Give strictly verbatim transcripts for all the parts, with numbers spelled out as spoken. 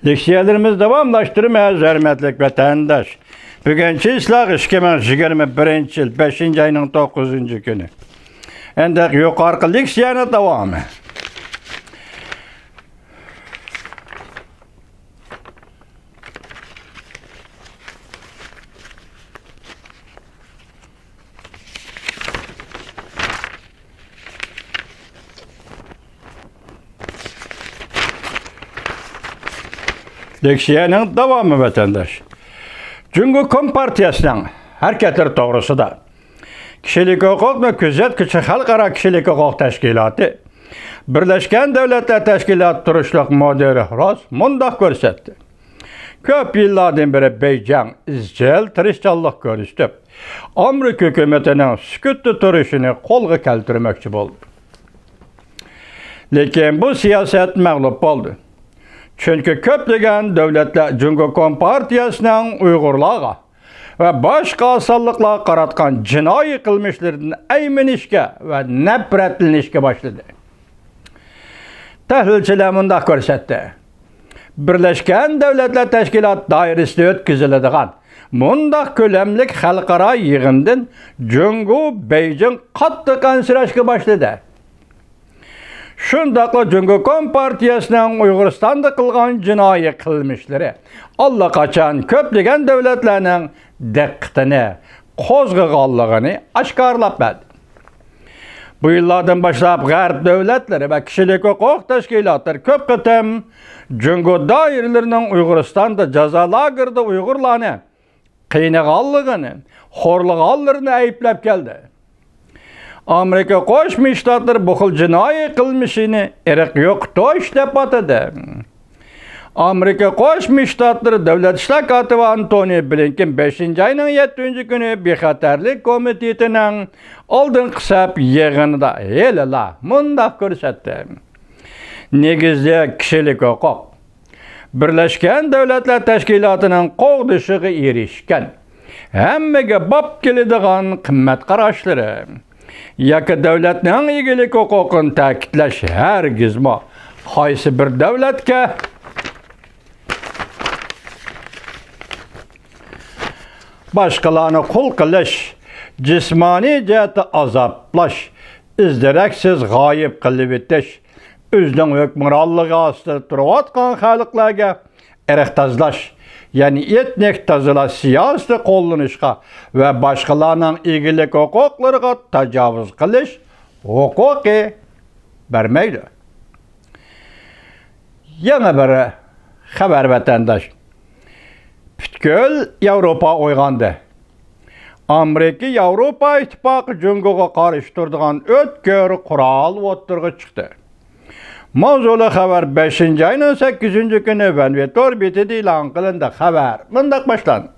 لېكسىيەلىرىمىز داۋاملاشتۇرىمىز، ھۆرمەتلىك ۋەتەنداش. بۈگۈن چىسلاق ئىككى مىڭ يىگىرمە بىرىنچى يىل، بەشىنچى ئاينىڭ توققۇزىنچى كۈنى. ئەندى يۇقارقى لېكسىيەنىڭ داۋامى. لېكسىيەنىڭ داۋامى، ۋەتەنداش. جۇڭگو كومپارتىيەسىنىڭ ھەرىكەتلىرى توغرىسىدا كىشىلىك ھوقۇقنى كۆزەتكۈچى خەلقئارا كىشىلىك ھوقۇق تەشكىلاتى، بىرلەشكەن دۆلەتلەر تەشكىلاتى تۇرۇشلۇق مۇدىرى روس مۇنداق كۆرسەتتى. كۆپ يىللاردىن بېرى بېيجىڭ ئىزچىل تىرىشچانلىق كۆرسىتىپ، ئامېرىكا ھۆكۈمىتىنىڭ سۈكۈتتە تۇرۇشىنى قولغا كەلتۈرمەكچى بولدى. لېكىن بۇ سىياسەت مەغلۇپ بولدى. چۈنكى كۆپلىگەن دۆلەتلەر جۇڭگو كومپارتىيەسىنىڭ ئۇيغۇرلارغا ۋە باشقا ئاز سانلىقلارغا قاراتقان جىنايى قىلمىشلىرىدىن ئەيمىنىشكە ۋە نەپرەتلىنىشكە باشلىدى. تەھلىلچىلەر مۇنداق كۆرسەتتى. بىرلەشكەن دۆلەتلەر تەشكىلاتى دائىرىسىدە ئۆتكۈزۈلىدىغان مۇنداق كۆلەملىك خەلقئارا يىغىندىن جۇڭگو، بېيجىڭ قاتتىق ئەنسىرەشكە باشلىدى. شۇنداقلا جۇڭگو كومپارتىيەسىنىڭ ئۇيغۇرىستاندا قىلغان جىنايى قىلمىشلىرى ئاللىقاچان كۆپلىگەن دۆلەتلەرنىڭ دىققىتىنى قوزغىغانلىقىنى ئاشكارىلاپ بەردى. بۇ يىللاردىن باشلاپ غەرب دۆلەتلىرى ۋە كىشىلىك ھوقۇق تەشكىلاتلىرى كۆپ قېتىم جۇڭگو دائىرىلىرىنىڭ ئۇيغۇرىستاندا جازا لاگېرىدا ئۇيغۇرلارنى قىينىغانلىقىنى، خورلىغانلىرىنى ئەيىبلەپ كەلدى. ئامېرىكا قوشما شتاتلىرى بۇ خىل جىنايى قىلمىشىنى ئىرق يوقىتىش دەپ ئاتىدى. ئامېرىكا قوشما شتاتلىرى دۆلەت ئىشلار كاتىپى ئانتونى بلىنكېن بەشىنچى ئاينىڭ يەتتىنچى كۈنى بىخەتەرلىك كومىتېتىنىڭ ئالدىنقى سەپ يىغىنىدا ھېلىلا مۇنداق كۆرسەتتى. نېگىزلىك كىشىلىك ھوقۇق. بىرلەشكەن دۆلەتلەر تەشكىلاتىنىڭ قوغدىشىغا ئېرىشكەن، ھەممىگە باب كېلىدىغان قىممەت قاراشلىرى ياكى دۆلەتنىڭ ئىگىلىك ھوقۇقىنى تەكىتلەش ھەرگىزمۇ قايسى بىر دۆلەتكە باشقىلارنى قۇل قىلىش، جىسمانىي جەھەتتە ئازابلاش، ئىز-دېرەكسىز غايىب قىلىۋېتىش، ئۆزىنىڭ ھۆكۈمرانلىقى ئاستىدا تۇرۇۋاتقان خەلقلەرگە ئىرق تازىلاش، يەنى ئېتنىك تازىلاش سىياسىتى قوللىنىشقا ۋە باشقىلارنىڭ ئىگىلىك ھوقۇقلىرىغا تاجاۋۇز قىلىش ھوقۇقى بەرمەيدۇ. يەنە بىر خەۋەر، ۋەتەنداش. پۈتكۈل ياۋروپا ئويغاندى. ئامېرىكا ياۋروپا ئىتتىپاقى جۇڭگوغا قارشى تۇرىدىغان ئۆتكۈر قورال ئوتتۇرىغا چىقتى. ماۋزۇلۇق خەۋەر بەشىنچى ئاينىڭ سەككىزىنچى كۈنى ۋەنۋې تور بېتىدە ئېلان قىلىندى. خەۋەر مۇنداق باشلاندى.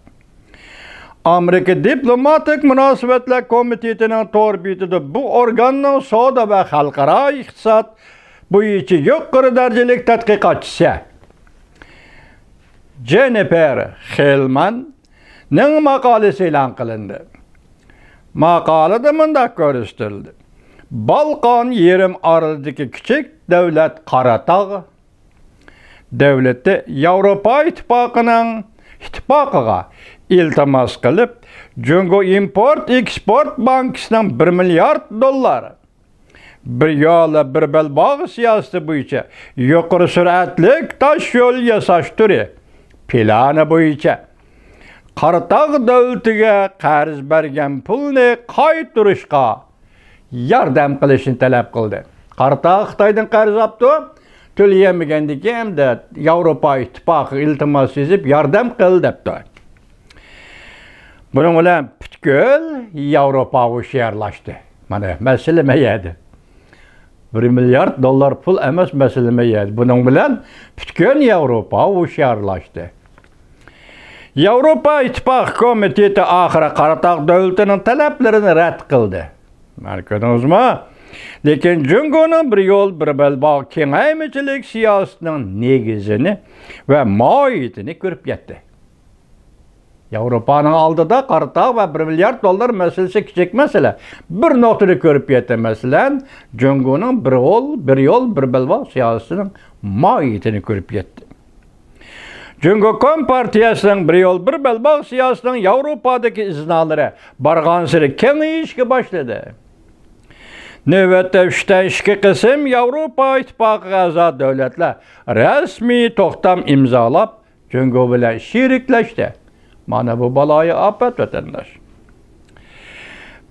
ئامېرىكا دىپلوماتىك مۇناسىۋەتلەر كومىتېتىنىڭ تور بېتىدە بۇ ئورگاننىڭ سودا ۋە خەلقئارا ئىقتىساد بويىچە يۇقىرى دەرىجىلىك تەتقىقاتچىسى جېننىفېر خېلماننىڭ ماقالىسى ئېلان قىلىندى. ماقالىدە مۇنداق كۆرسىتىلدى: بالقان يېرىم ئارىلىدىكى كىچىك دۆلەت قاراتاغ دۆلىتى ياۋروپا ئىتتىپاقىنىڭ ئىتتىپاقىغا ئىلتىماس قىلىپ، جۇڭگو ئىمپورت ئېكسپورت بانكىسىنىڭ بىر مىليارد دوللار بىر يول، بىر بەلباغ سىياسىتى بويىچە يۇقىرى سۈرئەتلىك تاش يول ياساش تۈرى پىلانى بويىچە قاراتاغ دۆلىتىگە قەرز بەرگەن پۇلنى قايتۇرۇشقا ياردەم قىلىشنى تەلەپ قىلدى. قاراتاغ خىتايدىن قەرز ئاپتۇ، تۆلىيەلمىگەندىن كېيىن ئەمدى ياۋروپا ئىتتىپاقىغا ئىلتىماس يېزىپ ياردەم قىل دەپتۇ. بۇنىڭ بىلەن پۈتكۈل ياۋروپا ھوشيارلاشتى. مانا مەسىلە مەيەدە. بىر مىليارد دوللار پۇل ئەمەس مەسىلە مەيەدە. بۇنىڭ بىلەن پۈتكۈل ياۋروپا ھوشيارلاشتى. ياۋروپا ئىتتىپاقى كومىتېتى ئاخىرى قاراتاغ دۆلىتىنىڭ تەلەپلىرىنى رەت قىلدى. مانا كۆردىڭىزمۇ؟ لېكىن جۇڭگونىڭ بىر يول، بىر بەلباغ كېڭەيمىچىلىك سىياسىتىنىڭ نېگىزىنى ۋە ماھىيىتىنى كۆرۈپ يەتتى. ياۋروپانىڭ ئالدىدا قاراتاغ ۋە بىر مىليارد دوللار مەسىلىسى كىچىك مەسىلە. بىر نۇقتىنى كۆرۈپ يەتتى. مەسىلەن، جۇڭگونىڭ بىر يول، بىر يول، بىر بەلباغ سىياسىتىنىڭ ماھىيىتىنى كۆرۈپ يەتتى. جۇڭگو كومپارتىيەسىنىڭ بىر يول، بىر بەلباغ سىياسىتىنىڭ ياۋروپادىكى ئىزنالىرى بارغانسېرى كېڭىيىشكە باشلىدى. نۆۋەتتە ئۈچتىن ئىككى قىسىم ياۋروپا ئىتتىپاقىغا ئەزا دۆلەتلەر رەسمىي توختام ئىمزالاپ، جۇڭگو بىلەن شېرىكلەشتى. مانا بۇ بالايىئاپەت، ۋەتەنداش.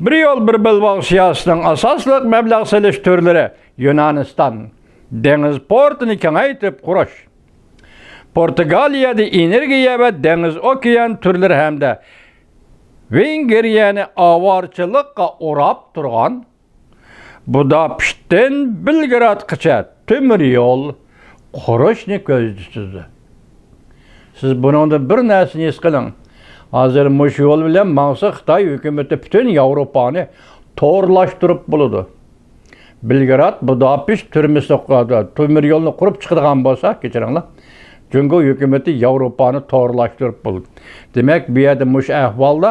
بىر يول، بىر بەلباغ سىياسىتىنىڭ ئاساسلىق مەبلەغ سېلىش تۈرلىرى يۇنانىستان، دېڭىز پورتىنى كېڭەيتىپ قۇرۇش، پورتۇگالىيەدە ئېنېرگىيە ۋە دېڭىز ئوكيان تۈرلىرى ھەمدە ۋېنگرىيەنى ئاۋارىچىلىققا ئوراپ تۇرغان بۇداپېشتتىن بېلگرادقىچە تۆمۈر يول قۇرۇشنى كۆزدە تۇتىدۇ. سىز بۇنىڭدىن بىر نەرسىنى ھېس قىلىڭ. ھازىر مۇشۇ يول بىلەن ماڭسا، خىتاي ھۆكۈمىتى پۈتۈن ياۋروپانى تورلاشتۇرۇپ بولىدۇ. بېلگراد، بۇداپېشت تۈرمىسى تۆمۈر يولنى قۇرۇپ چىقىدىغان بولسا، كەچۈرۈڭلار، جۇڭگو ھۆكۈمىتى ياۋروپانى تورلاشتۇرۇپ بولىدۇ. دېمەك، بۇ يەردە مۇشۇ ئەھۋالدا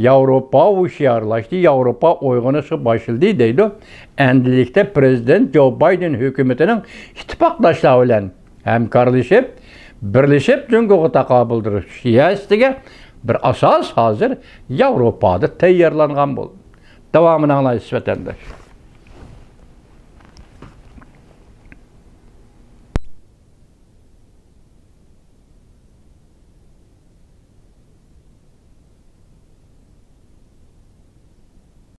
ياۋروپا ھوشيارلاشتى، ياۋروپا ئويغىنىشقا باشلىدى دەيدۇ. ئەمدىلىكتە پىرېزىدېنت جو بايدېن ھۆكۈمىتىنىڭ ئىتتىپاقداشلار بىلەن ھەمكارلىشىپ، بىرلىشىپ جۇڭگوغا تاقابىل تۇرۇش سىياسىتىگە بىر ئاساس ھازىر ياۋروپادا تەييارلانغان بولدى. داۋامىنى ئاڭلايسىز، ۋەتەنداش.